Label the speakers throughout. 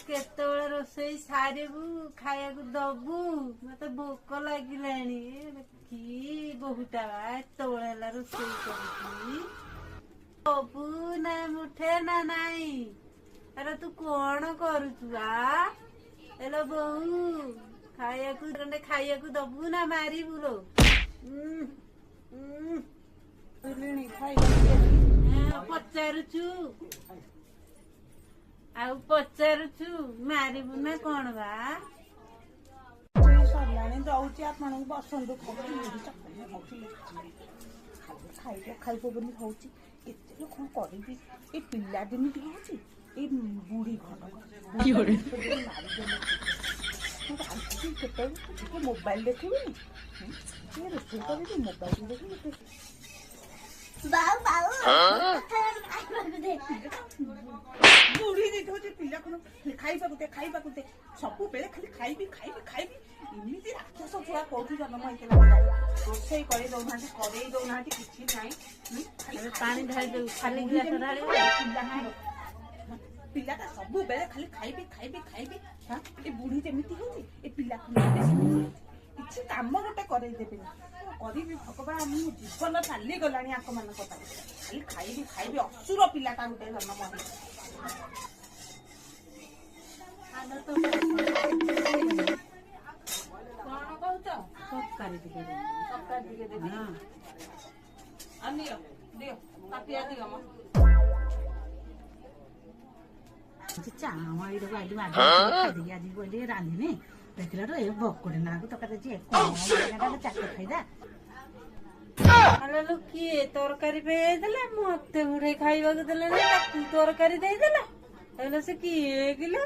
Speaker 1: କେତେବେଳେ ରୋଷେଇ ସାରିବୁ, ଖାଇବାକୁ ଦବୁ? ମତେ ଭୋକ ଲାଗିଲାଣି। କି ବୋହୁଟା ବା, ଏତେବେଳେ ହେଲା ରୋଷେଇ କରୁଛି। ଦବୁ ନା ମୁଠେ ନା ନାଇଁ? ଆରେ, ତୁ କଣ କରୁଛୁ? ଆ ଏଲୋ ବୋହୁ, ଖାଇବାକୁ ଗଣ୍ଡେ ଖାଇବାକୁ ଦବୁ ନା ମାରିବୁ ଲୋ? ଉଁ, ଉଁ। ହଁ, ପଚାରୁଛୁ ଆଉ ପଚାରୁଛୁ, ମାରିବୁ ନା କଣ ବା?
Speaker 2: ସରିଲାଣି, ଦଉଛି ଆପଣଙ୍କୁ, ବସନ୍ତୁ। ଖାଲି ଖାଇବ ଖାଇବ ବୋଲି ହଉଛି। କେତେ କଣ କରିବି? ଏଇ ପିଲା ଯେମିତି ହଉଛି, ଏଇ ବୁଢୀ ଖଣ୍ଡ ମାରିଦେଲେ। କେତେବେଳେ ଟିକେ ମୋବାଇଲ ଦେଖିବିନି, ଟିକେ ରୋଷେଇ କରିବି, ମୋବାଇଲ ଦେଖିବି।
Speaker 3: ବାଉ ବାଉ, ଖାଇବାକୁ ଦେ।
Speaker 2: ବୁଢୀ ଯେମିତି ହଉଛି, ପିଲା କଣ ଖାଇବାକୁ ଦେ, ଖାଇବାକୁ ଦେ, ସବୁବେଳେ ଖାଲି ଖାଇବି ଖାଇବି ଖାଇବି। ଏମିତି ରାକ୍ଷସ ଛୁଆ କୋଉଠି ଜନ୍ମ ହେଇଥିଲା କେଜାଣି? ରୋଷେଇ କରି ଦଉନାହାନ୍ତି, କରେଇ ଦଉନାହାନ୍ତି, କିଛି ନାହିଁ। ଖାଲି
Speaker 1: ଏବେ ପାଣି ଢାଳି ଦବୁ, ଖାଲି
Speaker 2: ବୁଢୀ
Speaker 1: ଗ୍ଲାସ
Speaker 2: ଯେମିତି
Speaker 1: ଢାଳିବୁ।
Speaker 2: ପିଲା ପିଲାଟା ସବୁବେଳେ ଖାଲି ଖାଇବି ଖାଇବି ଖାଇବି। ହଁ, ଏ ବୁଢୀ ଯେମିତି ହଉଛି, ଏ ପିଲା ଖଣ୍ଡେ ସେମିତି ହଉଛି। କିଛି କାମ ଗୋଟେ କରେଇ ଦେବେନି। କଣ କରିବି ଭଗବାନ? ମୋ ଜୀବନ ଚାଲିଗଲାଣି ଆଙ୍କ ମାନଙ୍କ ପାଇଁ। ଖାଲି ଖାଇବି ଖାଇବି। ଅସୁର ପିଲାଟା ଗୋଟେ ଜନ୍ମ ହେଇଛି।
Speaker 1: ଆଲୋ ତ।
Speaker 2: କଣ କହୁଛ?
Speaker 1: ତରକାରୀ ଟିକେ ଦେ।
Speaker 2: ତରକାରୀ ଟିକେ ଦେବି?
Speaker 1: ହଁ।
Speaker 2: ଆଉ ନିଅ, ଦିଅ, ତାଟିଆ ଦିଅ ମ।
Speaker 4: ଚାଉଁ ଏଇଟାକୁ ଆଇଲି ଖାଇଦେଇକି ଆଜି କହିଲି ରାନ୍ଧିନି। ଦେଖିଲାଠୁ ଏ ବକଡ଼େ ନାକୁ ତରକାରୀ ଦେଇଛି। କଣ ଚାଟ ଖାଇଦା।
Speaker 1: ଆଲୋ ଲୋ, କିଏ ତରକାରୀ ପାଇଁ ଦେଇଦେଲା? ମତେ ମୁଠେ ଖାଇବାକୁ ଦେଲେନି, ତାକୁ ତରକାରୀ ଦେଇଦେଲା। ହେଲେ ସେ କିଏ କିଲୋ?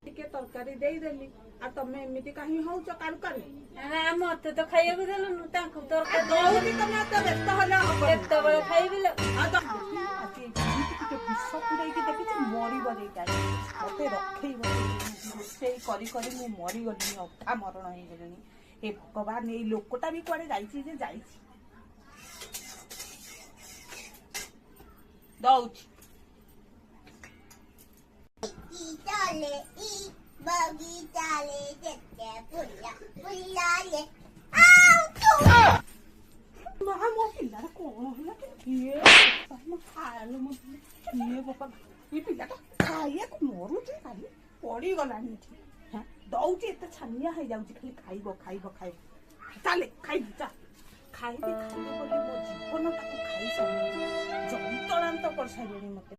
Speaker 2: ଟିକେ ତରକାରୀ ଦେଇଦେଲି, ଆଉ ତମେ ଏମିତି କାହିଁ ହଉଛ କାରୁ କାରୁ?
Speaker 1: ନା, ମତେ ତ ଖାଇବାକୁ ଦେଲୁନୁ, ତାଙ୍କୁ ତରକାରୀ
Speaker 2: ଦଉଛି, ତମେ ଏତେ ବ୍ୟସ୍ତ ହେଲେ ହବନି।
Speaker 1: କେତେବେଳେ ଖାଇବି ଲୋ?
Speaker 2: ଆଉ ତ ଆଜି ଏମିତି ଟିକେ ବିଷ ପୁରେଇକି ଦେଖିଛି, ମରିବ ସେଇଟା, ମତେ ରଖେଇବ। ରୋଷେଇ କରି କରି ମୁଁ ମରିଗଲିଣି, ଅଧା ମରଣ ହେଇଗଲିଣି। ହେ ଭଗବାନ, ଏଇ ଲୋକଟା ବି କୁଆଡେ ଯାଇଛି ଯେ ଯାଇଛି। ଦଉଛି।
Speaker 3: ବଗିଚାରେ ଇ ବଗିଚାରେ ଯେତେ ଫୁଲ ଫୁଲରେ ଆଉ ତୁ
Speaker 2: ମା, ମୋ ପିଲାର କଣ ହେଲା କି? ଇଏ ବାପା, ମୋ ଖାଇଲୁ ମୋ ଇଏ ବାପା, ଏ ପିଲାଟା ଖାଇବାକୁ ମରୁଛି, ଖାଲି ପଡିଗଲାଣି ଏଠି। ହଁ, ଦଉଛି, ଏତେ ଛାନିଆ ହେଇଯାଉଛି, ଖାଲି ଖାଇବ ଖାଇବ ଖାଇବ। ଚାଲେ ଖାଇବି, ଚା ଖାଇବି ଖାଇବି ବୋଲି ମୋ ଜୀବନଟାକୁ ଖାଇ ସାରିଲେଣି, ଯନ୍ତଣାନ୍ତ କରିସାରିଲେଣି ମତେ।